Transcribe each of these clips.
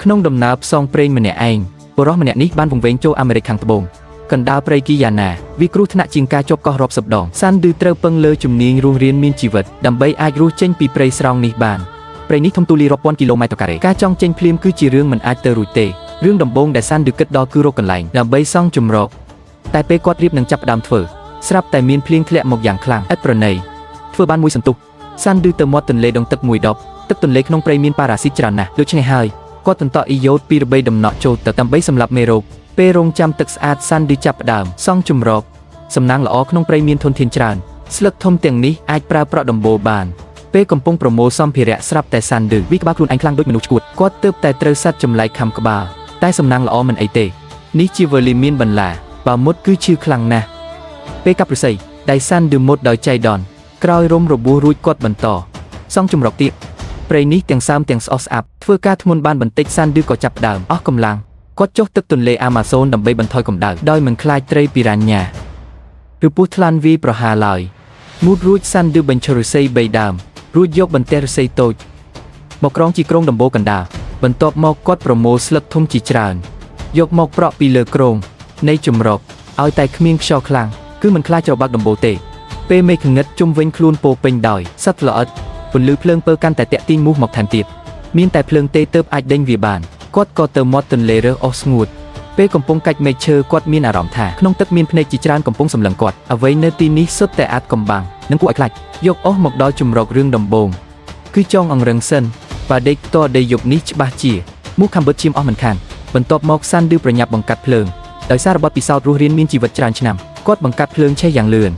ក្នុងដំណើរផ្សងព្រេងម្នាក់ឯងបុរសម្នាក់នេះបានវង្វេងចូលអាមេរិកខាងត្បូងកណ្ដាលព្រៃគីយ៉ាណាវាគ្រោះថ្នាក់ជាងការជាប់កោះរាប់សិបដងសាន់ឌឺត្រូវពឹងលើជំនាញរស់រានមានជីវិតដើម្បីអាចរស់ចេញពីព្រៃស្រោងនេះបានព្រៃនេះធំទូលាយរាប់ពាន់គីឡូម៉ែត្រការ៉េការចង់ចេញភ្លាមគឺជារឿងមិនអាចទៅរួចទេរឿងដំបូងដែលសាន់ឌឺគិតដល់គឺរកកន្លែងដើម្បីសង់ជម្រកតែពេលគាត់រៀបនឹងចាប់ផ្ដើមធ្វើស្រាប់តែមានភ្លៀងធ្លាក់មកយ៉ាងខ្លាំងឥតប្រណីធ្វើបានមួយសន្ទុះសាន់ឌឺទៅមាត់ទន្លេដងទឹកមួយដបទឹកទន្លេក្នុងព្រៃមានប៉ារ៉ាស៊ីតច្រើនណាស់ដូច្នេះហើយគាត់ទន្តក់អ៊ីយ៉ូតពីរបីដំណក់ចូលទឹកដើម្បីសម្លាប់មេរោគពេលរងចាំទឹកស្អាតសាន់ឌឺចាប់ផ្ដើមសង់ជម្រកសំណាងល្អក្នុងព្រៃមានធនធានច្រើនស្លឹកធំទាំងនេះអាចប្រើប្រក់ដំបូលបានពេលកំពុងប្រមូលសម្ភារៈស្រាប់តែសាន់ឌឺវិក្បាលខ្លួនឯងខ្លាំងដូចមនុស្សឈួតគាត់ទើបតែត្រូវសัตว์ចម្លែកខំក្បាលតែសំណាងល្អមិនអីទេនេះជាវលីមានបន្លាបើមុតគឺឈឺខ្លាំងណាស់ពេលកាប់ឫស្សីដៃសាន់ឌឺមុតដោយចៃដន្យក្រោយរុំរបួសរួចគាត់បន្តសង់ជម្រកទៀតព្រៃនេះទាំងសើមទាំងស្អុះស្អាប់ធ្វើការធ្ងន់បានបន្តិចសាន់ឌឺក៏ចាប់ផ្ដើមអស់កម្លាំងគាត់ចុះទឹកទន្លេអាម៉ាហ្សូនដើម្បីបន្ថយកម្ដៅដោយមិនខ្លាចត្រីពីរ៉ាញ៉ាឬពស់ថ្លាន់វាយប្រហារឡើយងូតរួចសាន់ឌឺបញ្ឈរឫស្សីបីដើមរួចយកបន្ទះឫស្សីតូចមកក្រងជាក្រុងដំបូលកណ្ដាលបន្ទាប់មកគាត់ប្រមូលស្លឹកធំជាច្រើនយកមកប្រក់ពីលើក្រងនៃជម្រកឲ្យតែគ្មានខ្យល់ខ្លាំងគឺមិនខ្លាចច្របាក់ដំបូលទេពេលមេឃងឹតជុំវិញខ្លួនពោពេញដោយសត្វល្អិតពន្លឺភ្លើងពើកាន់តែតាក់ទាញមូសមកថែមទៀតមានតែភ្លើងទេទើបអាចដេញវាបានគាត់ក៏ទៅមាត់ទន្លេរើសអស់ស្ងួតពេលកំពុងកាច់មែកឈើគាត់មានអារម្មណ៍ថាក្នុងទឹកមានភ្នែកជាច្រើនកំពុងសម្លឹងគាត់អ្វីនៅទីនេះសុទ្ធតែអាចកំបាំងនិងគួរឲ្យខ្លាចយកអស់មកដល់ជម្រករឿងដំបូងគឺចងអង្រឹងសិនបើដេកផ្ទាល់ដីយប់នេះច្បាស់ជាមូសខំបិទឈាមអស់មិនខានបន្ទាប់មកសាន់ឌឺប្រញាប់បង្កាត់ភ្លើងដោយសាររបត់ពិសោធន៍រស់រានមានជីវិតច្រើនឆ្នាំគាត់បង្កាត់ភ្លើងឆេះយ៉ាងលឿន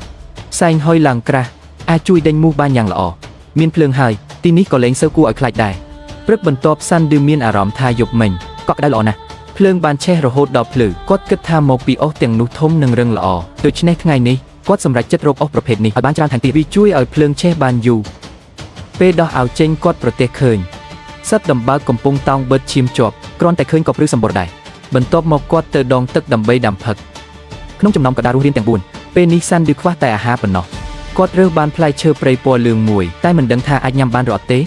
ផ្សែងហុយឡើងក្រាស់អាចជួយដេញមូសបានយ៉ាងល្អមានភ្លើងហើយទីនេះក៏លែងសូវគួរឲ្យខ្លាចដែរព្រឹកបន្ទាប់សាន់ឌឺមានអារម្មណ៍ថាយប់មិញកក់ក្ដៅល្អណាស់ភ្លើងបានឆេះរហូតដល់ភ្លឺគាត់គិតថាមកពីអុសទាំងនោះធំនិងរឹងល្អដូច្នេះថ្ងៃនេះគាត់សម្រេចចិត្តរកអុសប្រភេទនេះឲ្យបានច្រើនថែមទៀតវាជួយឲ្យភ្លើងឆេះបានយូរពេលដោះអាវចេញគាត់ប្រទះឃើញសត្វដំបើកកំពុងតោងបិទឈាមជាប់គ្រាន់តែឃើញក៏ព្រឺសម្បុរដែរបន្ទាប់មកគាត់ទៅដងទឹកដើម្បីដាំផឹកក្នុងចំណោមកដារស់រៀនទាំង4ពេលនេះសាន់ឌឺខ្វះតែអាហារប៉ុណ្ណោះគាត់រើសបានផ្លែឈើព្រៃពណ៌លឿងមួយតែមិនដឹងថាអាចញ៉ាំបានឬអត់ទេ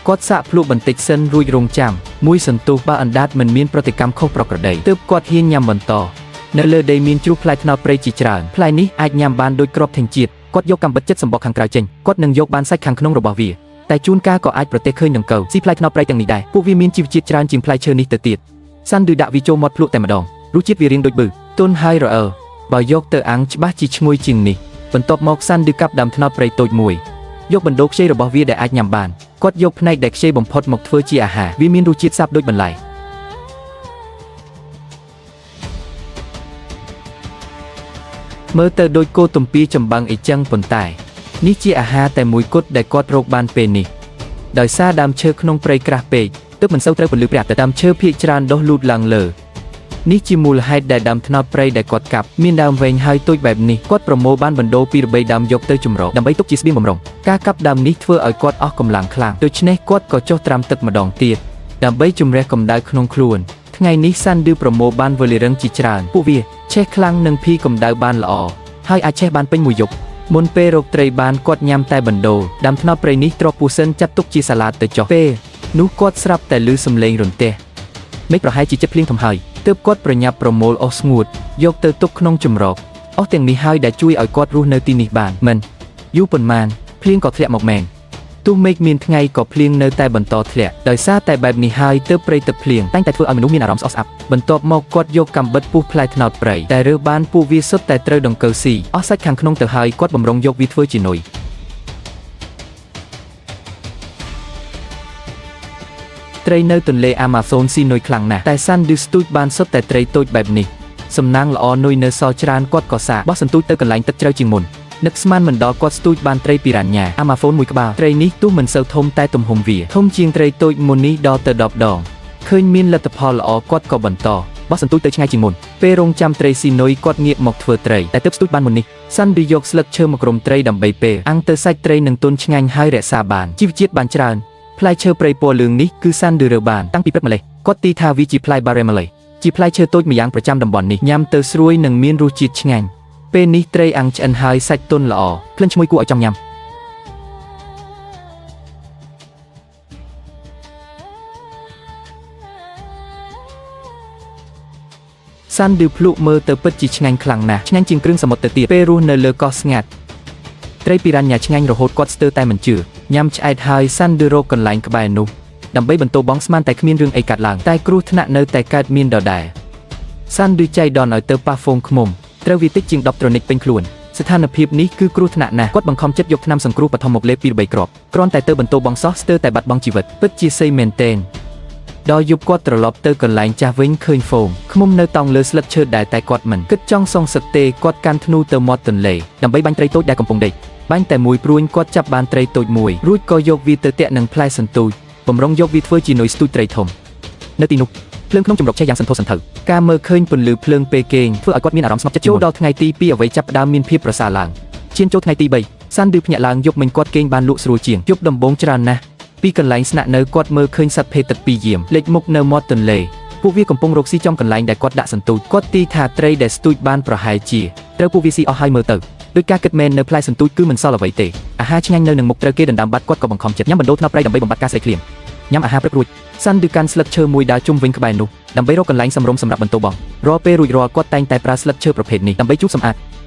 គាត់សាកភ្លក់បន្តិចសិនរួចរងចាំមួយសន្ទុះបើអណ្ដាតមិនមានប្រតិកម្មខុសប្រក្រតីទើបគាត់ហ៊ានញ៉ាំបន្តនៅលើដីមានជ្រុះផ្លែត្នោតព្រៃជាច្រើនផ្លែនេះអាចញ៉ាំបានដូចគ្រាប់ធញ្ញជាតិគាត់យកកាំបិតចិត្តសម្បកខាងក្រៅចេញគាត់នឹងយកបានសាច់ខាងក្នុងរបស់វាតែជួនកាលក៏អាចប្រទះឃើញដង្កូវស៊ីផ្លែត្នោតព្រៃទាំងនេះដែរពួកវាមានជីវជាតិច្រើនជាងផ្លែឈើនេះទៅទៀតសាន់ឌឺដាក់វាចូលមាត់ភ្លក់តែម្ដងរសជាតិវារាងដូចបឺទន់ហើយរអិលបើយកទៅអាំងច្បាស់ជាឈ្ងុយជាងនេះបន្ទាប់មកសាន់ឌឺកាប់ដើមត្នោតព្រៃតូចមួយយកបណ្ដូលខ្ចីរបស់វាដែលអាចញ៉ាំបានគាត់យកផ្នែកដែលខ្ចីបំផុតមកធ្វើជាអាហារវាមានរសជាតិសាបដូចបន្លែមើលទៅដូចគោទំពីចម្បាំងអីចឹងប៉ុន្តែនេះជាអាហារតែមួយគត់ដែលគាត់រកបានពេលនេះដោយសារដើមឈើក្នុងព្រៃក្រាស់ពេកទើបមិនសូវត្រូវពន្លឺព្រះអាទិត្យដើមឈើភាគច្រើនដុះលូតឡើងលើនេះជាមូលហេតុដែលដើមត្នោតព្រៃដែលគាត់កាប់មានដើមវែងហើយតូចបែបនេះគាត់ប្រមូលបានបណ្ដូលពីរបីដើមយកទៅចម្រោកដើម្បីទុកជាស្បៀងបំរុងការកាប់ដើមនេះធ្វើឲ្យគាត់អស់កម្លាំងខ្លាំងដូច្នេះគាត់ក៏ចុះត្រាំទឹកម្ដងទៀតដើម្បីជំរះកម្ដៅក្នុងខ្លួនថ្ងៃនេះសាន់ឌឺប្រមូលបានវលីរឹងជាច្រើនពួកវាឆេះខ្លាំងនិងភីកម្ដៅបានល្អហើយអាចឆេះបានពេញមួយយប់មុនពេលរកត្រីបានគាត់ញ៉ាំតែបណ្ដូលដើមត្នោតព្រៃនេះទ្រពូសិនចាត់ទុកជាសាឡាតទៅចុះពេលនោះគាត់ស្រាប់តែឮសំឡេងរន្ទះមេឃប្រហែលជាចិត្តភ្លៀងធំហើយទើបគាត់ប្រញាប់ប្រមូលអុសស្ងួតយកទៅទុកក្នុងជម្រកអុសទាំងនេះហើយដែលជួយឲ្យគាត់រស់នៅទីនេះបានមិនយូរប៉ុន្មានភ្លៀងក៏ធ្លាក់មកមែនទោះមេឃមានថ្ងៃក៏ភ្លៀងនៅតែបន្តធ្លាក់ដោយសារតែបែបនេះហើយទើបព្រៃទឹកភ្លៀងតែងតែធ្វើឲ្យមនុស្សមានអារម្មណ៍ស្អប់ស្អាប់បន្ទាប់មកគាត់យកកាំបិតពុះផ្លែត្នោតព្រៃតែរើសបានពួកវាសុទ្ធតែត្រូវដង្កូវស៊ីអស់សាច់ខាងក្នុងទៅហើយគាត់បំរុងយកវាធ្វើជានុយត្រីនៅទន្លេអាម៉ាហ្សូនស៊ីនុយខ្លាំងណាស់តែសាន់ឌឺស្ទូចបានសុទ្ធតែត្រីតូចបែបនេះសំណាងល្អនុយនៅសល់ច្រើនគាត់ក៏សាកបោះសន្ទូចទៅកន្លែងទឹកជ្រៅជាងមុននឹកស្មានមិនដល់គាត់ស្ទូចបានត្រីពីរ៉ាញ៉ាអាម៉ាហ្វូនមួយក្បាលត្រីនេះទោះមិនសូវធំតែទំហំវាធំជាងត្រីតូចមុននេះដល់ទៅ10ដងឃើញមានលទ្ធផលល្អគាត់ក៏បន្តបោះសន្ទូចទៅឆ្ងាយជាងមុនពេលរងចាំត្រីស៊ីនុយគាត់ងាកមកធ្វើត្រីតែទើបស្ទូចបានមុននេះសាន់ឌឺយកស្លឹកឈើមករុំត្រីដើម្បីពេលអាំងទៅសាច់ត្រីនឹងទន់ឆ្ងាញ់ហើយរក្សាបានជីវជាតិបានច្រើនផ្លែឈើព្រៃពណ៌លឿងនេះគឺសាន់ឌឺរើបានតាំងពីព្រឹកម្លេះគាត់ទីថាវាជាផ្លែបារ៉េម៉ាឡេជាផ្លែឈើតូចម្យ៉ាងប្រចាំតំបន់នេះញ៉ាំទៅស្រួយនិងមានរសជាតិឆ្ងាញ់ពេលនេះត្រីអាំងឆ្អិនហើយសាច់ទន់ល្អក្លិនឈ្ងុយគួរឲ្យចង់ញ៉ាំ សាន់ឌឺភ្លក់មើលទៅពិតជាឆ្ងាញ់ខ្លាំងណាស់ឆ្ងាញ់ជាងគ្រឿងសមុទ្រទៅទៀតពេលរស់នៅលើកោះស្ងាត់ត្រីពីរ៉ាញ៉ាឆ្ងាញ់រហូតគាត់ស្ទើរតែមិនជឿញ៉ាំឆ្អែតហើយសាន់ឌឺរកកន្លែងក្បែរនោះដើម្បីបន្ទោបងស្មានតែគ្មានរឿងអីកាត់ឡើងតែគ្រោះថ្នាក់នៅតែកើតមានដដែលសាន់ឌឺចៃដនឲ្យទៅប៉ះហ្វូងឃ្មុំត្រូវវាតិចជាង10ត្រូនិកពេញខ្លួនស្ថានភាពនេះគឺគ្រោះថ្នាក់ណាស់គាត់បង្ខំចិត្តយកថ្នាំសង្គ្រោះបឋមមកលេបពី3គ្រាប់គ្រាន់តែទៅបន្ទោបងសោះស្ទើរតែបាត់បង់ជីវិតពិតជាសីមែនទែនដល់យប់គាត់ត្រឡប់ទៅកន្លែងចាស់វិញឃើញហ្វូងឃ្មុំនៅតោងលើស្លឹកឈើដែរតែគាត់មិនគិតចង់សងសឹកទេគាត់កាន់ធ្នូទៅមាត់ទន្លេដើម្បីបាញ់ត្រីតូចដែលកំពុងដេកបាញ់តែមួយព្រួញគាត់ចាប់បានត្រីតូចមួយរួចក៏យកវាទៅតាក់នឹងផ្លែសន្ទូចបំរុងយកវាធ្វើជានុយស្ទូចត្រីធំនៅទីនោះភ្លើងក្នុងជំរកឆេះយ៉ាងសន្ធោសន្ធៅការមើលឃើញពន្លឺភ្លើងពេលគេងធ្វើឲ្យគាត់មានអារម្មណ៍ស្ងប់ចិត្តជាងចូលដល់ថ្ងៃទី2អ្វីចាប់ផ្ដើមមានភាពប្រសើរឡើងឈានចូលថ្ងៃទី3សាន់ឌឺភ្ញាក់ឡើងយប់មិញគាត់គេងបានលក់ស្រួលជាងយប់ដំបូងច្រើនណាស់ពីកន្លែងស្នាក់នៅគាត់មើលឃើញសត្វភេទទឹកពីរយាមលេចមុខនៅមាត់ទន្លេពួកវាកំពុងរកស៊ីចំកន្លែងដែលគាត់ដាក់សន្ទូចគាត់ទីថាត្រីដែលស្ទូចបានប្រហែលជាត្រូវពួកវាស៊ីអស់ហើយមើលទៅដោយការគិតមែននៅផ្លែសន្ទូចគឺមិនសល់អ្វីទេអាហារឆ្ងាញ់នៅនឹងមុខត្រូវគេដណ្ដើមបាត់គាត់ក៏បង្ខំចិត្តញ៉ាំបណ្ដូលថ្នោតប្រៃដើម្បីបំបត្តិការស្រេកឃ្លានញ៉ាំអាហារព្រឹករួចសាន់ឌឺកាន់ស្លឹកឈើមួយដើរជុំវិញក្បែរនោះដើម្បីរកកន្លែងសម្រុំសម្រាប់បន្ទោបងរាល់ពេលរួចរាល់គាត់តែងតែប្រើស្លឹកឈើប្រភេទនេះដើម្បីជូតសម្អាត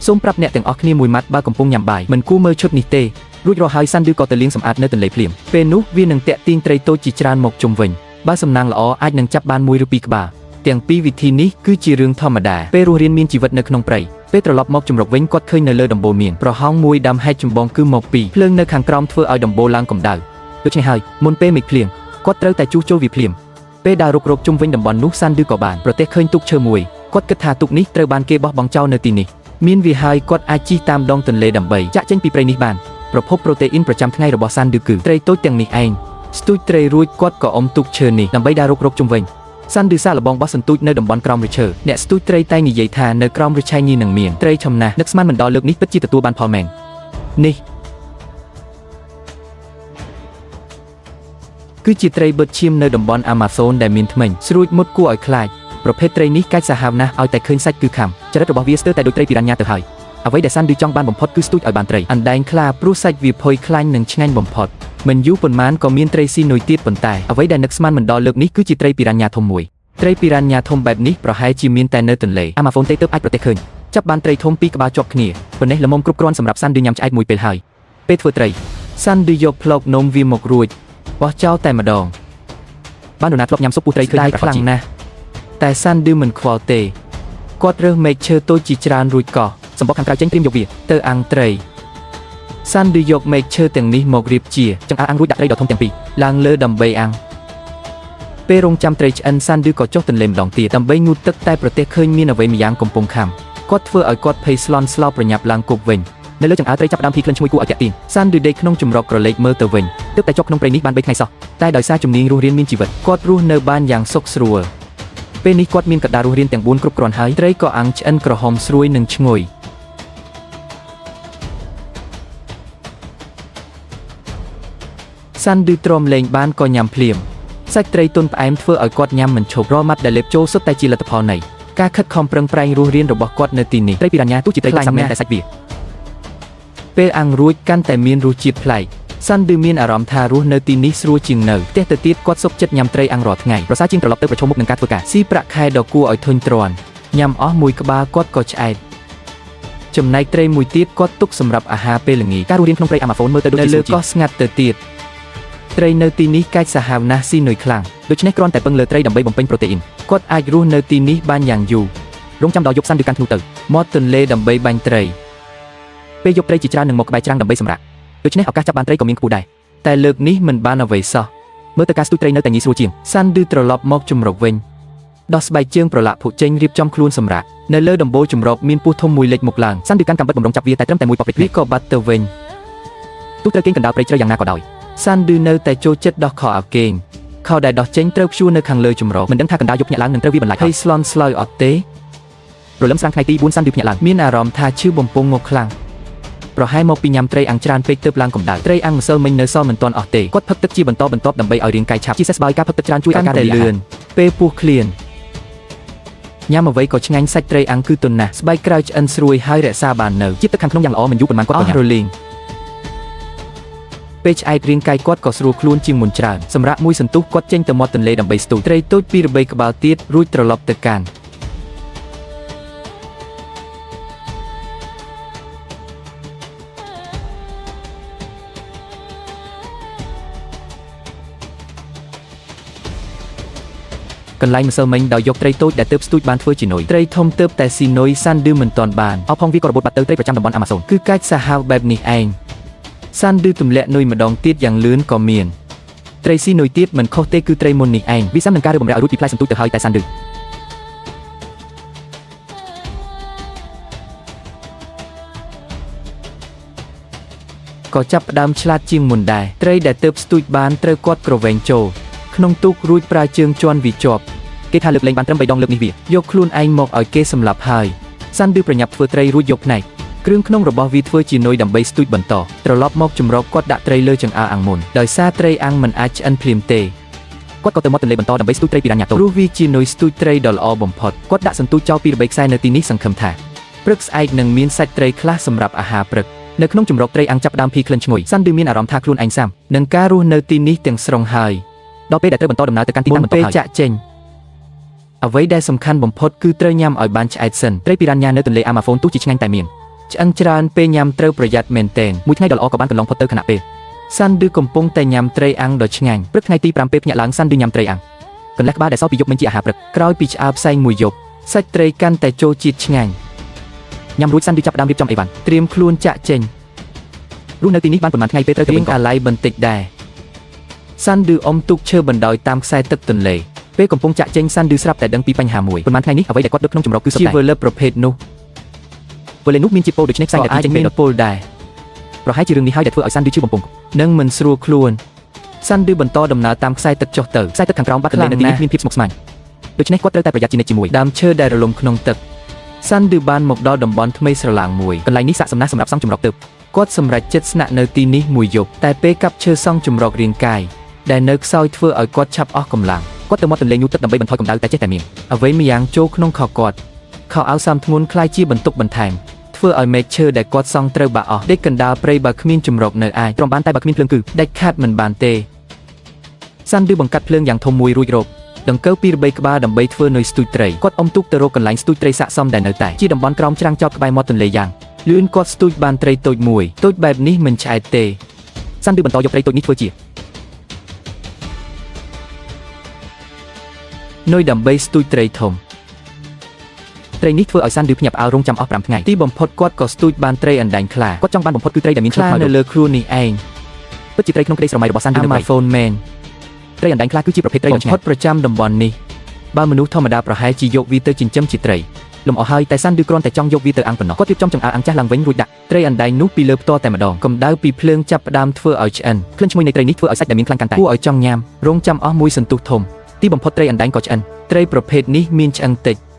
សូមប្រាប់អ្នកទាំងអស់គ្នាមួយម៉ាត់បើកំពុងញ៉ាំបាយមិនគួរមើលឈុតនេះទេរួចរាល់ហើយសាន់ឌឺក៏ទៅលាងសម្អាតនៅទន្លេភ្លាមពេលនោះវានឹងតាក់ទាញត្រីតូចជាច្រើនមកជុំវិញបើសំណាងល្អអាចនឹងចាប់បានមួយឬពីរក្បាលទាំងពីរវិធីនេះគឺជារឿងធម្មតាពេលរស់រានមានជីវិតនៅក្នុងព្រៃពេលត្រឡប់មកជំរកវិញគាត់ឃើញនៅលើដំបូលមានប្រហោងមួយដើមហេតុចម្បងគឺមកពីភ្លើងនៅខាងក្រោមធ្វើឲ្យដំបូលឡើងកម្ដៅដូច្នេះហើយមុនពេលមេឃភ្លៀងគាត់ត្រូវតែជួសជុលវាភ្លាមពេលដើររុករកជុំវិញតំបន់នោះសាន់ឌឺក៏បានប្រទះឃើញទូកឈើមួយគាត់គិតថាទូកនេះត្រូវបានគេបោះបង់ចោលនៅទីនេះមានវាហើយគាត់អាចជិះតាមដងទន្លេដើម្បីចាក់ចេញពីព្រៃនេះបានប្រភពប្រូតេអ៊ីនប្រចាំថ្ងៃរបស់សាន់ឌឺគឺត្រីតូចទាំងនេះឯងស្ទូចត្រីរួចគាត់ក៏អុំទូកឈើនេះដើម្បីដើររុករកជុំវិញសាន់ឌឺសាកល្បងបោះសន្ទូចនៅតំបន់ក្រោមឫឈើអ្នកស្ទូចត្រីតែនិយាយថានៅក្រោមឫឆៃញីនឹងមានត្រីឆំណាស់នឹកស្មានមិនដល់លើកនេះពិតជាទទួលបានផលមែននេះគឺជាត្រីបិទឈាមនៅតំបន់អាម៉ាហ្សូនដែលមានធ្មេញស្រួចមុតគួរឲ្យខ្លាចប្រភេទត្រីនេះកាចសាហាវណាស់ឲ្យតែឃើញសាច់គឺខំចរិតរបស់វាស្ទើរតែដូចត្រីពីរ៉ាញ៉ាទៅហើយអ្វីដែលសាន់ឌឺចង់បានបំផុតគឺស្ទូចឲ្យបានត្រីអណ្ដែងខ្លាព្រោះសាច់វាផុយខ្លាញ់និងឆ្ងាញ់បំផុតមិនយូរប៉ុន្មានក៏មានត្រីស៊ីនុយទៀតប៉ុន្តែអ្វីដែលនឹកស្មានមិនដល់លើកនេះគឺជាត្រីពីរ៉ាញ៉ាធំមួយត្រីពីរ៉ាញ៉ាធំបែបនេះប្រហែលជាមានតែនៅទន្លេអាម៉ាហ្វូនទេទើបអាចប្រទះឃើញចាប់បានត្រីធំពីរក្បាលជាប់គ្នាប៉ុណ្ណេះល្មមគ្រប់គ្រាន់សម្រាប់សាន់ឌឺញ៉ាំឆ្អែតមួយពេលហើយពេលធ្វើត្រីសាន់ឌឺយកផ្លោកនំវាមករួចបោះចោលតែម្ដងបាននរណាធ្លាប់ញ៉ាំស៊ុបពោះត្រីឃើញខ្លាំងណាស់តែសាន់ឌឺមិនខ្វល់ទេគាត់រើសមែកឈើតូចជាច្រើនរួចកោះសម្បកខាងក្រៅចេញត្រៀមយកវាទៅអាំងត្រីសាន់ឌឺយកមែកឈើទាំងនេះមករៀបជាចង្អើអាំងរួចដាក់ត្រីដ៏ធំទាំងពីរឡើងលើដើម្បីអាំងពេលរងចាំត្រីឆ្អិនសាន់ឌឺក៏ចុះទន្លេម្ដងទៀតដើម្បីងូតទឹកតែប្រទះឃើញមានអ្វីម្យ៉ាងកំពុងខំគាត់ធ្វើឲ្យគាត់ភ័យស្លន់ស្លោប្រញាប់ឡើងគប់វិញនៅលើចង្អើត្រីចាប់ផ្ដើមភីក្លិនឈ្ងុយគួរឲ្យទាក់ទាញសាន់ឌឺដេកក្នុងជំរកក្រឡេកមើលទៅវិញទើបតែជាប់ក្នុងព្រៃនេះបាន3ថ្ងៃសោះតែដោយសារជំនាញរស់រានមានជីវិតគាត់រស់នៅបានយ៉ាងសុខស្រួលពេលនេះគាត់មានកត្តារស់រានទាំង4គ្រប់គ្រាន់ហើយត្រីក៏អាំងឆ្អិនក្រហមស្រួយនិងឈ្ងុយសាន់ឌឺទ្រាំលេងបានក៏ញ៉ាំភ្លាមសាច់ត្រីទន់ផ្អែមធ្វើឲ្យគាត់ញ៉ាំមិនឈប់រាល់ម៉ាត់ដែលលេបចូលសុទ្ធតែជាលទ្ធផលនៃការខិតខំប្រឹងប្រែងរស់រានរបស់គាត់នៅទីនេះត្រីពីរ៉ាញ៉ាទោះជាត្រីទឹកសាមែនតែសាច់វាពេលអាំងរួចកាន់តែមានរសជាតិប្លែកសាន់ឌឺមានអារម្មណ៍ថារស់នៅទីនេះស្រួលជាងនៅផ្ទះទៅទៀតគាត់សុខចិត្តញ៉ាំត្រីអាំងរាល់ថ្ងៃប្រសើរជាងត្រឡប់ទៅប្រឈមមុខនឹងការធ្វើការស៊ីប្រាក់ខែដ៏គួរឲ្យធុញទ្រាន់ញ៉ាំអស់មួយក្បាលគាត់ក៏ឆ្អែតចំណែកត្រីមួយទៀតគាត់ទុកសម្រាប់អាហារពេលល្ងាចការរស់រានក្នុងព្រៃអាម៉ាហ្វូនមើលទៅដូចជាលើកោះស្ងាត់ទៅទៀតត្រីនៅទីនេះកាចសាហាវណាស់ស៊ីនុយខ្លាំងដូច្នេះគ្រាន់តែពឹងលើត្រីដើម្បីបំពេញប្រូតេអ៊ីនគាត់អាចរស់នៅទីនេះបានយ៉ាងយូររងចាំដល់យប់សាន់ឌឺកាន់ធ្នូទៅមាត់ទន្លេដើម្បីបាញ់ត្រីពេលយប់ត្រីជាច្រើននឹងមកក្បែរច្រាំងដើម្បីសម្រាកដូច្នេះឱកាសចាប់បានត្រីក៏មានខ្ពស់ដែរតែលើកនេះមិនបានអ្វីសោះមើលទៅការស្ទូចត្រីនៅតែងាយស្រួលជាងសាន់ឌឺត្រឡប់មកជំរកវិញដោះស្បែកជើងប្រឡាក់ភក់ចេញរៀបចំខ្លួនសម្រាកនៅលើដំបូលជំរកមានពស់ធំមួយលេចមុខឡើងសាន់ឌឺកាន់កាំបិតបំរុងចាប់វាតែត្រឹមតែមួយប៉ព្រិចវាក៏បាត់ទៅវិញទោះត្រូវគេងកណ្ដាលព្រៃជ្រៅយ៉ាងណាក៏ដោយសាន់ឌឺនៅតែចូលចិត្តដោះខោអាវគេងខោដែលដោះចេញត្រូវព្យួរនៅខាងលើជំរកមិនដឹងថាកណ្ដាលយប់ភ្ញាក់ឡើងនឹងត្រូវវាបន្លាចហើយស្លន់ស្លោយអត់ទេព្រលឹមស្រាងថ្ងៃទី4សាន់ឌឺភ្ញាក់ឡើងមានអារម្មណ៍ថាឈឺបំពង់ងក់ខ្លាំងប្រហែលមកពីញ៉ាំត្រីអាំងច្រើនពេកទើបឡើងកម្ដៅត្រីអាំងម្សិលមិញនៅសល់មិនទាន់អស់ទេគាត់ផឹកទឹកជាបន្តបន្ទាប់ដើម្បីឲ្យរាងកាយឆាប់ជាសេះស្បើយការផឹកទឹកច្រើនជួយឲ្យការរលាកលឿនពេលពោះឃ្លានញ៉ាំអ្វីក៏ឆ្ងាញ់សាច់ត្រីអាំងគឺទន់ណាស់ស្បែកក្រៅឆ្អិនស្រួយហើយរក្សាបាននៅជាតិទឹកខាងក្នុងយ៉ាងល្អមិនយូរប៉ុន្មានគាត់ក៏ញ៉ាំរលីង ពេលឆ្អែតរាងកាយគាត់ក៏ស្រួលខ្លួនជាងមុនច្រើនសម្រាប់មួយសន្ទុះគាត់ចេញទៅមាត់ទន្លេដើម្បីស្ទូចត្រីតូចពីរបីក្បាលទៀតរួចត្រឡប់ទៅកាន់ កន្លែងម្សិលមិញដោយយកត្រីតូចដែលទើបស្ទូចបានធ្វើជានុយត្រីធំទើបតែស៊ីនុយសាន់ឌឺមិនទាន់បានអោផងវាក៏របូតបាត់ទៅត្រីប្រចាំតំបន់អាម៉ាហ្សូនគឺកាច់សាហាវបែបនេះឯងសាន់ឌឺទម្លាក់នុយម្ដងទៀតយ៉ាងលឿនក៏មានត្រីស៊ីនុយទៀតមិនខុសទេគឺត្រីមុននេះឯងវាសាំនឹងការរើបំរាក់ឲ្យរួចពីផ្លែសន្ទូចទៅហើយតែសាន់ឌឺក៏ចាប់ផ្ដើមឆ្លាតជាងមុនដែរត្រីដែលទើបស្ទូចបានត្រូវគាត់ក្រវែងចូលក្នុងទូករួចប្រើជើងជន់វាជាប់គេថាលើកលែងបានត្រឹម3ដងលើកនេះវាយកខ្លួនឯងមកឲ្យគេសម្លាប់ហើយសាន់ឌឺប្រញាប់ធ្វើត្រីរួចយកផ្នែកគ្រឿងក្នុងរបស់វាធ្វើជានុយដើម្បីស្ទូចបន្តត្រឡប់មកជំរកគាត់ដាក់ត្រីលើចង្អើរអាំងមុនដោយសារត្រីអាំងមិនអាចឆ្អិនភ្លាមទេគាត់ក៏ទៅមាត់ទន្លេបន្តដើម្បីស្ទូចត្រីពីរ៉ាញ៉ាតូចព្រោះវាជានុយស្ទូចត្រីដ៏ល្អបំផុតគាត់ដាក់សន្ទូចចោលពីរបីខ្សែនៅទីនេះសង្ឃឹមថាព្រឹកស្អែកនឹងមានសាច់ត្រីខ្លះសម្រាប់អាហារព្រឹកនៅក្នុងជំរកត្រីអាំងចាប់ផ្ដើមភីក្លិនឈ្ងុយសាន់ឌឺមានអារម្មណ៍ថាខ្លួនឯងសាំនឹងការរស់នៅទីនេះទាំងស្រុងហើយដល់ពេលដែលត្រូវបន្តដំណើរទៅកាន់ទីតាំងបន្តហើយចាក់ចេញអ្វីដែលសំខាន់បំផុតគឺត្រូវញ៉ាំឲ្យបានឆ្អែតសិនត្រីពីរ៉ាញ៉ានៅទន្លេអាម៉ាហ្វូនទោះជាឆ្ងាញ់តែមានឆ្អឹងច្រើនពេលញ៉ាំត្រូវប្រយ័ត្នមែនទែនមួយថ្ងៃដ៏ល្អក៏បានកន្លងផុតទៅខណៈពេលសាន់ឌឺកំពុងតែញ៉ាំត្រីអាំងដ៏ឆ្ងាញ់ព្រឹកថ្ងៃទី5ពេលភ្ញាក់ឡើងសាន់ឌឺញ៉ាំត្រីអាំងកន្លះក្បាលដែលសល់ពីយប់មិញជាអាហារព្រឹកក្រោយពីឆ្អើរផ្សែងមួយយប់សាច់ត្រីកាន់តែចូលជាតិឆ្ងាញ់ញ៉ាំរួចសាន់ឌឺចាប់ផ្ដើមរៀបចំអីវ៉ាន់ត្រៀមខ្លួនចាក់ចេញរស់នៅទីនេះបានប្រហែលថ្ងៃពេលត្រូវទៅវិញក៏អាឡ័យបន្តិចដែរសាន់ឌឺអុំទូកឈើបណ្ដោយតាមខ្សែទឹកទន្លេពេលកំពុងចាក់ចេញសាន់ឌឺស្រាប់តែដឹងពីបញ្ហាមួយប៉ុន្មានថ្ងៃនេះអ្វីដែលគាត់ដឹកក្នុងចម្រោកគឺសុទ្ធតែជាវើលើប្រភេទនោះវើលើនោះមានជាតិពុលដូច្នេះផ្សែងដែលអាចចេញមានពុលដែរប្រហែលជារឿងនេះហើយដែលធ្វើឲ្យសាន់ឌឺឈឺបំពង់និងមិនស្រួលខ្លួនសាន់ឌឺបន្តដំណើរតាមខ្សែទឹកចុះទៅខ្សែទឹកខាងក្រោមបាត់ទន្លេនៅទីនេះមានភាពស្មុគស្មាញដូច្នេះគាត់ត្រូវតែប្រយ័ត្នជានិច្ចជាមួយដើមឈើដែលរលំក្នុងទឹកសាន់ឌឺបានមកដល់តំបន់ថ្មីស្រឡាងមួយកន្លែងនេះស័ក្តិសមណាស់សម្រាប់សង់ចម្រោកទើបគាត់សម្រេចចិត្តស្នាក់នៅទីនេះមួយយប់តែពេលកាប់ឈើសង់ចម្រោករាងកាយដែលនៅខ្សោយធ្វើឲ្យគាត់ឆាប់អស់កម្លាំងគាត់ទៅមាត់ទន្លេញូទឹកដើម្បីបន្ថយកម្ដៅតែចេះតែមានអ្វីម្យ៉ាងចូលក្នុងខោគាត់ខោអាវសាមធ្ងន់คล้ายជាបន្ទុកបន្ថែមធ្វើឲ្យមែកឈើដែលគាត់សង់ត្រូវបាក់អស់ដេកកណ្ដាលព្រៃបើគ្មានចម្រោកនៅអាចទ្រាំបានតែបើគ្មានភ្លើងគឺដាច់ខាតមិនបានទេសាន់ឌឺបង្កាត់ភ្លើងយ៉ាងធំមួយរួចរកដង្កូវពីរបីក្បាលដើម្បីធ្វើនុយស្ទូចត្រីគាត់អុំទូកទៅរកកន្លែងស្ទូចត្រីស័ក្តិសមដែលនៅតែជាតំបន់ក្រោមច្រាំងចោតក្បែរមាត់ទន្លេយ៉ាងលឿនគាត់ស្ទូចបានត្រីតូចមួយតូចបែបនេះមិនឆ្អែតទេសាន់ឌឺបន្តយកត្រីតូចនេះធ្វើជានុយដើម្បីស្ទូចត្រីធំត្រីនេះធ្វើឲ្យសាន់ឌឺភ្ញាក់ផ្អើលរងចាំអស់5ថ្ងៃទីបំផុតគាត់ក៏ស្ទូចបានត្រីអណ្ដែងខ្លាគាត់ចង់បានបំផុតគឺត្រីដែលមានខ្លានៅលើខ្លួននេះឯងពិតជាត្រីក្នុងក្តីស្រមៃរបស់សាន់ឌឺនៅព្រៃហ្វូនមែនត្រីអណ្ដែងខ្លាគឺជាប្រភេទត្រីដ៏ឆ្ងាញ់បំផុតប្រចាំតំបន់នេះបើមនុស្សធម្មតាប្រហែលជាយកវាទៅចិញ្ចឹមជាត្រីលំអស់ហើយតែសាន់ឌឺគ្រាន់តែចង់យកវាទៅអាំងប៉ុណ្ណោះគាត់រៀបចំចង្អើរអាំងចាស់ឡើងវិញរួចដាក់ត្រីអណ្ដែងនោះពីលើផ្ទាល់តែម្ដងកម្ដៅពីភ្លើងចាប់ផ្ដើមធ្វើឲ្យឆ្អិនក្លិនឈ្ងុយនៃត្រីនេះធ្វើឲ្យសាច់ដែលមានខ្លាញ់កាន់តែគួរឲ្យចង់ញ៉ាំរងចាំអស់មួយសន្ទុះធំទីបំផុតត្រីអណ្ដែងក៏ឆ្អិនត្រីប្រភេទនេះមានឆ្អឹងតិច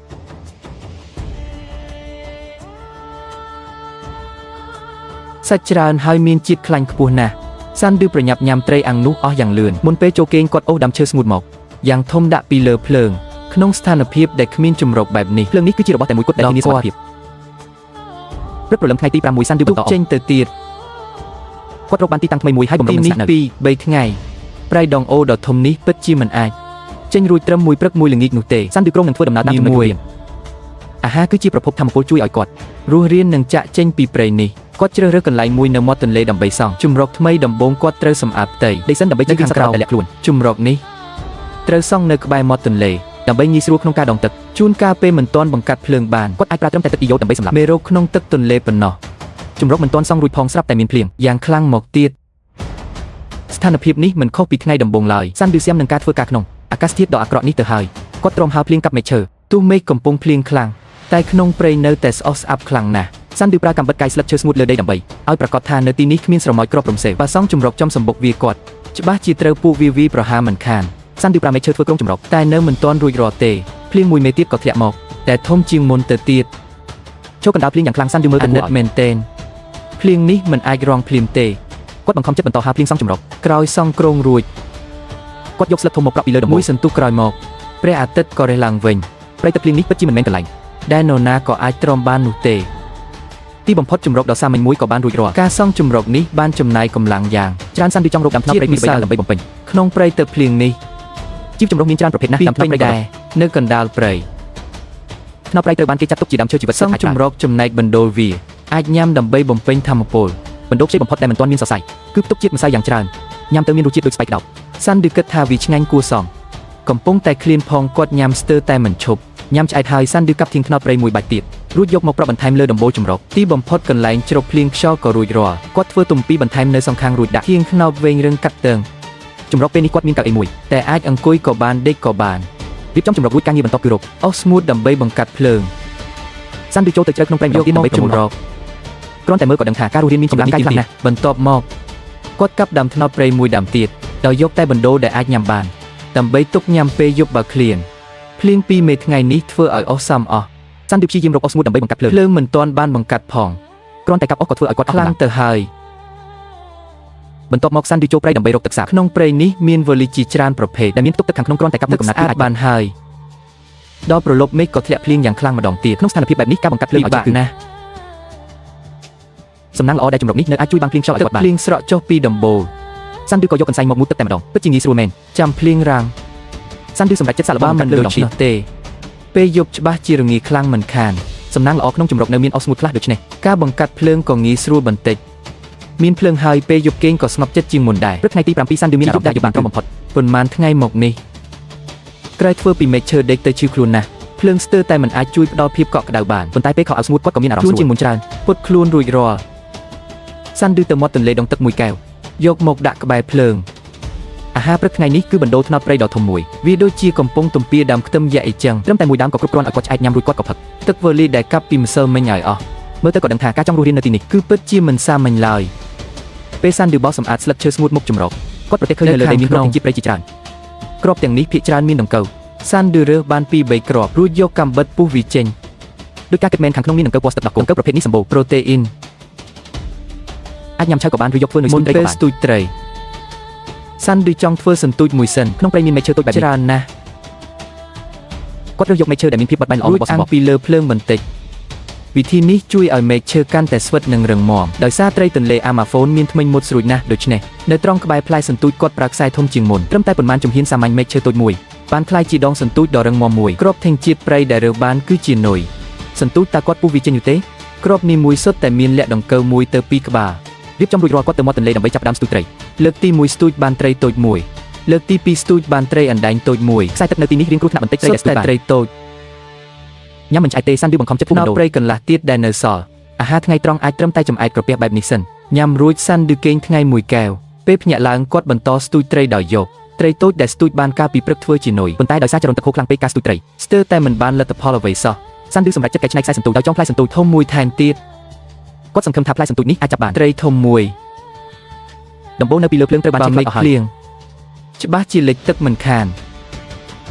សាច់ច្រើនហើយមានជាតិខ្លាញ់ខ្ពស់ណាស់សាន់ឌឺប្រញាប់ញ៉ាំត្រីអាំងនោះអស់យ៉ាងលឿនមុនពេលចូលគេងគាត់អូសដើមឈើស្ងួតមកយ៉ាងធំដាក់ពីលើភ្លើងក្នុងស្ថានភាពដែលគ្មានជំរកបែបនេះភ្លើងនេះគឺជារបស់តែមួយគត់ដែលធានាសុវត្ថិភាពព្រឹកព្រលឹមថ្ងៃទី6សាន់ឌឺបន្តចេញទៅទៀតគាត់រកបានទីតាំងថ្មីមួយហើយបំរុងនឹងស្នាក់នៅ2 3ថ្ងៃប្រៃដងអូដ៏ធំនេះពិតជាមិនអាចចេញរួចត្រឹមមួយព្រឹកមួយល្ងាចនោះទេសាន់ឌឺក្រុងនឹងធ្វើដំណើរតាមចំណុចមួយអាហារគឺជាប្រភពធម្មពលជួយឲ្យគាត់រស់រាននិងចាក់ចេញពីព្រៃនេះគាត់ជ្រើសរើសកន្លែងមួយនៅមាត់ទន្លេដើម្បីសង់ជំរកថ្មីដំបូងគាត់ត្រូវសម្អាតផ្ទៃដីសិនដើម្បីជៀសវាងសត្វដែលលាក់ខ្លួនជំរកនេះត្រូវសង់នៅក្បែរមាត់ទន្លេដើម្បីងាយស្រួលក្នុងការដងទឹកជួនកាលពេលមិនទាន់បង្កាត់ភ្លើងបានគាត់អាចប្រើត្រឹមតែទឹកអ៊ីយ៉ូតដើម្បីសម្លាប់មេរោគក្នុងទឹកទន្លេប៉ុណ្ណោះជំរកមិនទាន់សង់រួចផងស្រាប់តែមានភ្លៀងយ៉ាងខ្លាំងមកទៀតស្ថានភាពនេះមិនខុសពីថ្ងៃដំបូងឡើយសាន់ឌឺសៀមនឹងការធ្វើការក្នុងអាកាសធាតុដ៏អាក្រក់នេះទៅហើយគាត់ទ្រាំហើរភ្លៀងកាប់មែកឈើទោះមេឃកំពុងភ្លៀងខ្លាំងតែក្នុងព្រៃនៅតែស្អុះស្អាប់ខ្លាំងណាស់សាន់ឌឺប្រើកាំបិតកាយស្លឹកឈើស្ងួតលើដីដើម្បីឲ្យប្រកាសថានៅទីនេះគ្មានស្រមោចគ្រាប់រំសេវបើសង់ជំរកចំសម្បុកវាគាត់ច្បាស់ជាត្រូវពួកវាវីប្រហារមិនខានសាន់ឌឺប្រើមែកឈើធ្វើក្រុងជំរកតែនៅមិនទាន់រួចរាល់ទេភ្លៀងមួយមេទៀតក៏ធ្លាក់មកតែធំជាងមុនទៅទៀតចូលកណ្ដាលភ្លៀងយ៉ាងខ្លាំងសាន់ឌឺមើលទៅអាណិតមែនទែនភ្លៀងនេះមិនអាចរងភ្លាមទេគាត់បង្ខំចិត្តបន្តហើរភ្លៀងសង់ជំរកក្រោយសង់គ្រោងរួចគាត់យកស្លឹកធំមកប្រក់ពីលើដំបូលមួយសន្ទុះក្រោយមកព្រះអាទិត្យក៏រះឡើងវិញព្រៃទឹកភ្លៀងនេះពិតជាមិនមែនកន្លែងដែលនរណាក៏អាចទ្រាំបាននោះទេ ទីបំផុតជំរកដ៏សាមញ្ញមួយក៏បានរួចរាល់ការសង់ជំរកនេះបានចំណាយកម្លាំងយ៉ាងច្រើនសានឌឺចង់រកដើមត្នោតព្រៃពីរបីដើមដើម្បីបំពេញក្នុងព្រៃទៅភ្លៀងនេះជីវចម្រុះមានច្រើនប្រភេទណាស់ដើមត្នោតព្រៃដែរនៅកណ្ដាលព្រៃត្នោតព្រៃត្រូវបានគេចាត់ទុកជាដើមឈើជីវិតសង់ជំរកចំណែកបណ្ដូលវាអាចញ៉ាំដើម្បីបំពេញធម្មពលបណ្ដូលខ្ចីបំផុតដែលមិនទាន់មានសរសៃគឺផ្ទុកជាតិម្សៅយ៉ាងច្រើនញ៉ាំទៅមានរសជាតិដូចស្បែកក្តោបសាន់ឌឺគិតថាវាឆ្ងាញ់គួរសមកំពុងតែឃ្លានផងគាត់ញ៉ាំស្ទើរតែមិនឈប់ញ៉ាំឆ្អែតហើយសាន់ឌឺកាប់ធាងត្នោតព្រៃមួយបាច់ទៀតរួចយកមកប្រប់បន្ថែមលើដំបូលជំរកទីបំផុតកន្លែងជ្រកភ្លៀងខ្យល់ក៏រួចរាល់គាត់ធ្វើទំពីបន្ថែមនៅសងខាងរួចដាក់ធាងខ្នោតវែងរឹងកាត់តឹងជំរកពេលនេះគាត់មានកៅអីមួយតែអាចអង្គុយក៏បានដេកក៏បានរៀបចំជំរករួចការងារបន្ទាប់គឺរកអស់ស្ងួតដើម្បីបង្កាត់ភ្លើងសាន់ឌឺចូលទៅជ្រៅក្នុងព្រៃម្ដងទៀតដើម្បីប្រមូលរកគ្រាន់តែមើលក៏ដឹងថាការរស់រានមានកម្លាំងកាយខ្លាំងណាស់បន្ទាប់មកគាត់កាប់ដើមត្នោតព្រៃមួយដើមទៀតដោយយកតែបណ្ដូលដែលអាចញ៉ាំបានដើម្បីទុកញ៉ាំពេលយប់បើឃ្លានភ្លៀងពីមេថ្ងៃនេះធ្វើឲ្យអស់សាំអស់សាន់ឌឺព្យាយាមរកអស់ស្ងួតដើម្បីបង្កាត់ភ្លើងភ្លើងមិនទាន់បានបង្កាត់ផងគ្រាន់តែកាប់អស់ក៏ធ្វើឲ្យគាត់ខ្លាំងទៅហើយបន្ទាប់មកសាន់ឌឺចូលព្រៃដើម្បីរកទឹកសាបក្នុងព្រៃនេះមានវលីជាច្រើនប្រភេទដែលមានផ្ទុកទឹកខាងក្នុងគ្រាន់តែកាប់មួយកំណាត់គឺអាចបានហើយដល់ប្រលប់មេឃក៏ធ្លាក់ភ្លៀងយ៉ាងខ្លាំងម្ដងទៀតក្នុងស្ថានភាពបែបនេះការបង្កាត់ភ្លើងឲ្យគឺណាស់សំណាងល្អដែលជំរកនេះនៅអាចជួយបាំងភ្លៀងខ្យល់ឲ្យគាត់បានភ្លៀងស្រក់ចុះពីដំបូលសាន់ឌឺក៏យកកន្សែងមកងូតទឹកតែម្ដងពិតជាងាយស្រួលមែនចាំភ្លៀងរាំងសាន់ឌឺសម្រេចចិត្តសាកល្បងមិនដូច្នោះទេពេលយប់ច្បាស់ជារងាខ្លាំងមិនខានសំណាងល្អក្នុងជំរកនៅមានអស់ស្ងួតខ្លះដូច្នេះការបង្កាត់ភ្លើងក៏ងាយស្រួលបន្តិចមានភ្លើងហើយពេលយប់គេងក៏ស្ងប់ចិត្តជាងមុនដែរព្រឹកថ្ងៃទី7សាន់ឌឺមានអារម្មណ៍ដែលយប់បានត្រឹមបំផុតប៉ុន្មានថ្ងៃមកនេះក្រោយធ្វើពីមេឃឈើដេកទៅឈឺខ្លួនណាស់ភ្លើងស្ទើរតែមិនអាចជួយផ្ដល់ភាពកក់ក្ដៅបានប៉ុន្តែពេលខោអាវស្ងួតគាត់ក៏មានអារម្មណ៍ស្រួលជាងមុនច្រើនពុតខ្លួនរួចរាល់សាន់ឌឺទៅមាត់ទន្លេដងទឹកមួយកែវយកមកដាក់ក្បែរភ្លើងអាហារព្រឹកថ្ងៃនេះគឺបណ្ដូលត្នោតព្រៃដ៏ធំមួយវាដូចជាកំពុងទំពាដើមខ្ទឹមយ៉ាអីចឹងត្រឹមតែមួយដើមក៏គ្រប់គ្រាន់ឲ្យគាត់ឆ្អែតញ៉ាំរួចគាត់ក៏ផឹកទឹកវលីដែលកាប់ពីម្សិលមិញឲ្យអស់មើលទៅក៏ដឹងថាការចង់រស់រាននៅទីនេះគឺពិតជាមិនសាមញ្ញឡើយពេលសាន់ឌឺបោសសម្អាតស្លឹកឈើស្ងួតមុខចម្រោកគាត់ប្រទះឃើញនៅលើដីមានគ្រាប់ទាំងជាព្រៃជាច្រើនគ្រាប់ទាំងនេះភាគច្រើនមានដង្កូវសាន់ឌឺរើសបានពី3គ្រាប់រួចយកកាំបិតពុះវាចេញដោយការគិតមែនខាងក្នុងមានដង្កូវពណ៌ស្ទឹកដោះគោដង្កូវប្រភេទនេះសម្បូរប្រូតេអ៊ីនអាចញ៉ាំឆៅក៏បានឬយកធ្វើនុយស្ទូចត្រីក៏បានស្ទូចត្រីសាន់ឌឺចង់ធ្វើសន្ទូចមួយសិនក្នុងព្រៃមានមែកឈើតូចបែបនេះច្រើនណាស់គាត់រើសយកមែកឈើដែលមានភាពបត់បែនល្អរបស់សម្បកពីលើភ្លើងបន្តិចវិធីនេះជួយឲ្យមែកឈើកាន់តែស្វិតនិងរឹងមាំដោយសារត្រីទន្លេអាម៉ាហ្វូនមានធ្មេញមុតស្រួចណាស់ដូច្នេះនៅត្រង់ក្បែរផ្លែសន្ទូចគាត់ប្រើខ្សែធំជាងមុនត្រឹមតែប៉ុន្មានជំហានសាមញ្ញមែកឈើតូចមួយបានក្លាយជាដងសន្ទូចដ៏រឹងមាំមួយគ្រាប់ធេងជាតិព្រៃដែលរើសបានគឺជានុយសន្ទូចតើគាត់ពុះវាចេញឬទេគ្រាប់នេះមួយសុទ្ធតែមានលាក់ដង្កូវមួយទៅពីរក្បាលរៀបចំរួចរាល់គាត់ទៅមាត់ទន្លេដើម្បីចាប់ផ្ដើមស្ទូចត្រីលើកទី1ស្ទូចបានត្រីតូចមួយលើកទី2ស្ទូចបានត្រីអណ្ដែងតូចមួយខ្សែទឹកនៅទីនេះរៀងគ្រោះថ្នាក់បន្តិចត្រីដែលស្ទូចបានត្រីតូចញ៉ាំមិនឆ្អែតទេសាន់ឌឺបង្ខំចិត្តពុះបណ្ដូលព្រៃកន្លះទៀតដែលនៅសល់អាហារថ្ងៃត្រង់អាចត្រឹមតែចំអែតក្រពះបែបនេះសិនញ៉ាំរួចសាន់ឌឺគេងថ្ងៃមួយកែវពេលភ្ញាក់ឡើងគាត់បន្តស្ទូចត្រីដោយយកត្រីតូចដែលស្ទូចបានកាលពីព្រឹកធ្វើជានុយប៉ុន្តែដោយសារចរន្តទឹកហូរខ្លាំងពេកការស្ទូចត្រីស្ទើរតែមិនបានលទ្ធផលអ្វីសោះសាន់ឌឺសម្រេចចិត្តកែច្នៃខ្សែសន្ទូចដោយចងផ្លែសន្ទូចធំមួយថែមទៀតគាត់សង្ឃឹមថាផ្លែសន្ទូចនេះអាចចាប់បានត្រីធំមួយដំបូលនៅពីលើភ្លើងត្រូវបានជិះអស់ហើយច្បាស់ជាលិចទឹកមិនខាន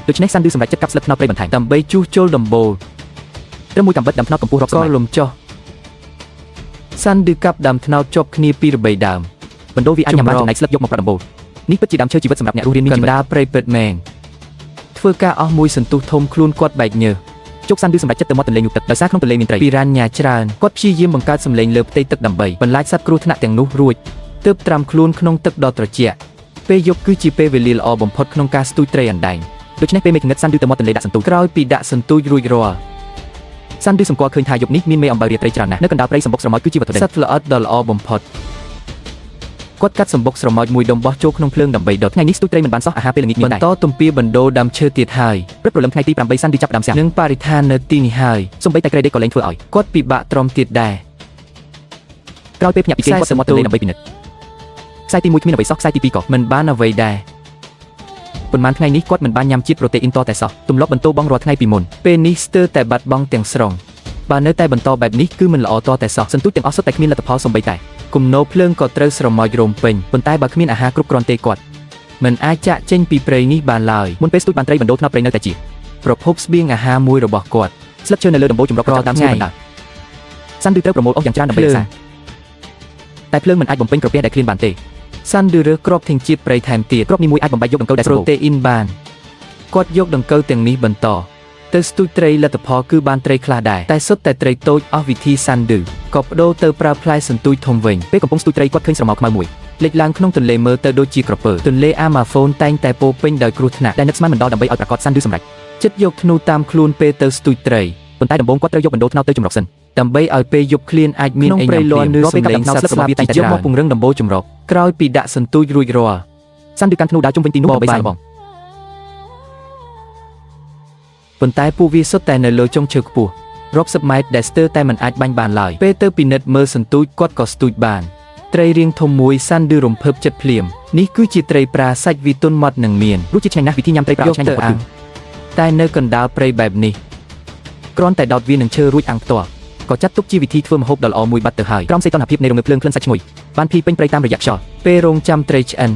ដូច្នេះសាន់ឌឺសម្រេចចិត្តកាប់ស្លឹកត្នោតព្រៃបន្ថែមដើម្បីជួសជុលដំបូលត្រឹមមួយកាំបិតដើមត្នោតកម្ពស់រាប់សិបម៉ែត្រក៏លំចុះសាន់ឌឺកាប់ដើមត្នោតជាប់គ្នាពីរបីដើមបណ្ដូលវាអាចញ៉ាំបានចំណែកស្លឹកយកមកប្រដំបូលនេះពិតជាដើមឈើជីវិតសម្រាប់អ្នករស់រានមានជីវិតកណ្ដាលព្រៃពិតមែនធ្វើការអស់មួយសន្ទុះធំខ្លួនគាត់បែកញើសជោគសាន់ឌឺសម្រេចចិត្តទៅមាត់ទន្លេងូទឹកដោយសារក្នុងទន្លេមានត្រីពីរ៉ាន់ញ៉ាច្រើនគាត់ព្យាយាមបង្កើតសម្លេងលើផ្ទៃទឹកដើម្បីបន្លាចសត្វគ្រោះថ្នាក់ទាំងនោះរួចទើបត្រាំខ្លួនក្នុងទឹកដ៏ត្រជាក់ពេលយប់គឺជាពេលវេលាល្អបំផុតក្នុងការស្ទូចត្រីអណ្ដែងដូច្នេះពេលមេឃងឹតសាន់ឌឺទៅមាត់ទន្លេដាក់សន្ទូចក្រោយពីដាក់សន្ទូចរួចរាល់សាន់ឌឺសម្គាល់ឃើញថាយប់នេះមានមេអំបៅរាត្រីច្រើនណាស់នៅកណ្ដាលព្រៃសម្បុកស្រមោចគឺជាវត្ថុសត្វល្អិតដ៏ល្អបំផុតគាត់កាត់សម្បុកស្រមោចមួយដុំបោះចូលក្នុងភ្លើងដើម្បីដុតថ្ងៃនេះស្ទូចត្រីមិនបានសោះអាហារពេលល្ងាចមានដែរបន្តទំពាបណ្ដូលដើមឈើទៀតហើយព្រឹកព្រលឹមថ្ងៃទី8សាន់ឌឺចាប់ដើមសាំងនិងបរិស្ថាននៅទីនេះហើយសូម្បីតែក្រេដេកក៏លែងធ្វើឲ្យគាត់ពិបាកទ្រាំទៀតដែរក្រោយពេលភ្ញាក់ពីគេងគាត់ទៅមាត់ទន្លេដើម្បីពិនិត្យខ្សែទី1គ្មានអ្វីសោះខ្សែទី2ក៏មិនបានអ្វីដែរប៉ុន្មានថ្ងៃនេះគាត់មិនបានញ៉ាំជាតិប្រូតេអ៊ីនតតែសោះទម្លាប់បន្ទោបងរាល់ថ្ងៃពីមុនពេលនេះស្ទើរតែបាត់បង់ទាំងស្រុងបើនៅតែបន្តបែបនេះគឺមិនល្អតតែសោះសន្ទូចទាំងអស់សុទ្ធតែគ្មានលទ្ធផលសូម្បីតែគំនរភ្លើងក៏ត្រូវស្រមោចរោមពេញប៉ុន្តែបើគ្មានអាហារគ្រប់គ្រាន់ទេគាត់មិនអាចចាក់ចេញពីព្រៃនេះបានឡើយមុនពេលស្ទូចបានត្រីបណ្ដូលថ្នោតព្រៃនៅតែជាប្រភពស្បៀងអាហារមួយរបស់គាត់ស្លឹកឈើនៅលើដំបូលចម្រុះតាមស្ងួតបណ្ដាសាន់ឌឺត្រូវប្រមូលអស់យ៉ាងច្រើនដើម្បីរក្សាតែភ្លើងមិនអាចបំពេញក្រពះដែលឃ្លានបានទេសាន់ឌឺរើសគ្រាប់ធេងជាតិព្រៃថែមទៀតគ្រាប់នេះមួយអាចបំបែកយកដង្កូវដែលប្រូតេអ៊ីនបានគាត់យកដង្កូវទាំងនេះបន្ត ទៅស្ទូចត្រីលទ្ធផលគឺបានត្រីខ្លះដែរតែសុទ្ធតែត្រីតូចអស់វិធីសាន់ឌឺក៏ប្ដូរទៅប្រើផ្លែសន្ទូចធំវិញពេលកំពុងស្ទូចត្រីគាត់ឃើញស្រមោលខ្មៅមួយលេចឡើងក្នុងទន្លេមើលទៅដូចជាក្រពើទន្លេអាម៉ាហ្វូនតែងតែពោពេញដោយគ្រោះថ្នាក់ដែលនឹកស្មានមិនដល់ដើម្បីឲ្យប្រកាសសាន់ឌឺសម្រេចចិត្តយកធ្នូតាមខ្លួនពេលទៅស្ទូចត្រីប៉ុន្តែដំបូងគាត់ត្រូវយកបណ្ដូលត្នោតទៅចម្រោកសិនដើម្បីឲ្យពេលយប់ឃ្លានអាចមានអីញ៉ាំភ្លាមរាល់ពេលកាប់ត្នោតស្លឹករបស់វាតែងតែយកមកពង្រឹងដំបូលចម្រោកក្រោយពីដាក់សន្ទូចរួចរាល់សាន់ឌឺកាន់ធ្នូដើរជុំវិញទីនោះដើម្បីសាកល្បងប៉ុន្តែពួកវាសុទ្ធតែនៅលើចុងឈើខ្ពស់រាប់សិបម៉ែត្រដែលស្ទើរតែមិនអាចបាញ់បានឡើយពេលទៅពិនិត្យមើលសន្ទូចគាត់ក៏ស្ទូចបានត្រីរៀងធំមួយសាន់ឌឺរំភើបចិត្តភ្លាមនេះគឺជាត្រីប្រាសាច់វីទុនម៉ត់នឹងមានរសជាតិឆ្ងាញ់ណាស់វិធីញ៉ាំត្រីប្រាឆ្ងាញ់បំផុតគឺតែនៅកណ្ដាលព្រៃបែបនេះគ្រាន់តែដោតវានឹងឈើរួចអាំងផ្ទាល់ក៏ចាត់ទុកជាវិធីធ្វើម្ហូបដ៏ល្អមួយបាត់ទៅហើយក្រោមសីតុណ្ហភាពនៃរងើភ្លើងក្លិនសាច់ឈ្ងុយបានភីពេញព្រៃតាមរយៈខ្យល់ពេលរងចាំត្រីឆ្អិន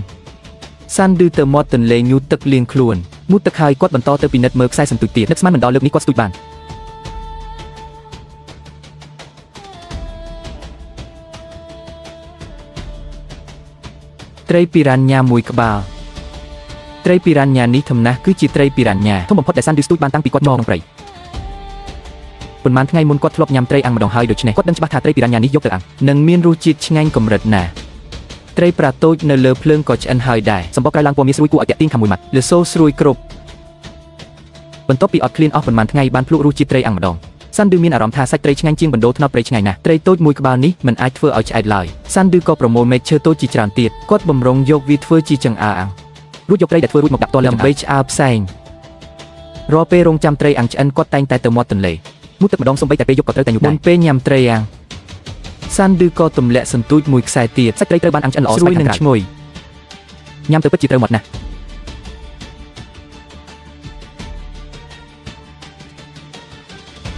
សាន់ឌឺទៅមាត់ទន្លេងូតទឹកលាងខ្លួនមុតទឹកហើយគាត់បន្តទៅពិនិត្យមើលខ្សែសន្ទូចទៀតនឹកស្មានមិនដល់លើកនេះគាត់ស្ទូចបានត្រីពីរ៉ាន់ញ៉ាមួយក្បាលត្រីពីរ៉ាន់ញ៉ានេះធំណាស់គឺជាត្រីពីរ៉ាន់ញ៉ាធំបំផុតដែលសាន់ឌឺស្ទូចបានតាំងពីគាត់មកក្នុងព្រៃប៉ុន្មានថ្ងៃមុនគាត់ធ្លាប់ញ៉ាំត្រីអាំងម្ដងហើយដូច្នេះគាត់ដឹងច្បាស់ថាត្រីពីរ៉ាន់ញ៉ានេះយកទៅអាំងនឹងមានរសជាតិឆ្ងាញ់កម្រិតណាត្រីប្រាតូចនៅលើភ្លើងក៏ឆ្អិនហើយដែរសម្បកក្រៅឡើងពណ៌មាសស្រួយគួរឲ្យទាក់ទាញខាងមួយម៉ាត់លសូស្រួយគ្រប់បន្ទាប់ពីអត់ឃ្លានអស់ប៉ុន្មានថ្ងៃបានភ្លក់រសជាតិត្រីអាំងម្ដងសាន់ឌឺមានអារម្មណ៍ថាសាច់ត្រីឆ្ងាញ់ជាងបណ្ដូលត្នោតព្រៃឆ្ងាយណាស់ត្រីតូចមួយក្បាលនេះមិនអាចធ្វើឲ្យឆ្អែតឡើយសាន់ឌឺក៏ប្រមូលមែកឈើតូចជាច្រើនទៀតគាត់បំរុងយកវាធ្វើជាចង្អើរអាំងរួចយកត្រីដែលធ្វើរួចមកដាក់តលើដើម្បីឆ្អើរផ្សែងរាល់ពេលរងចាំត្រីអាំងឆ្អិនគាត់តែងតែទៅមាត់ទន្លេមុតទឹកម្ដងសូម្បីតែពេលយប់ក៏ត្រូវតែញូតដែរមុនពេលញ៉ាំត្រីអាំងសាន់ឌឺក៏ទម្លាក់សន្ទូចមួយខ្សែទៀតសាច់ត្រីត្រូវបានអាំងឆ្អិនល្អស្រួយនិងឈ្ងុយញ៉ាំទៅពិតជាត្រូវមាត់ណាស់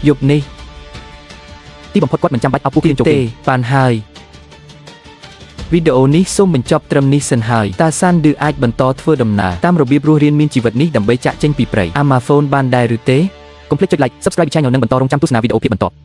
យប់នេះទីបំផុតគាត់មិនចាំបាច់អោបពោះឃ្លានចូលទេបានហើយវីដេអូនេះសូមបញ្ចប់ត្រឹមនេះសិនហើយតើសាន់ឌឺអាចបន្តធ្វើដំណើរតាមរបៀបរស់រានមានជីវិតនេះដើម្បីចាក់ចេញពីព្រៃអាម៉ាហ្វូនបានដែរឬទេកុំភ្លេចចុច Like Subscribe Channel និងបន្តរងចាំទស្សនាវីដេអូភាគបន្ត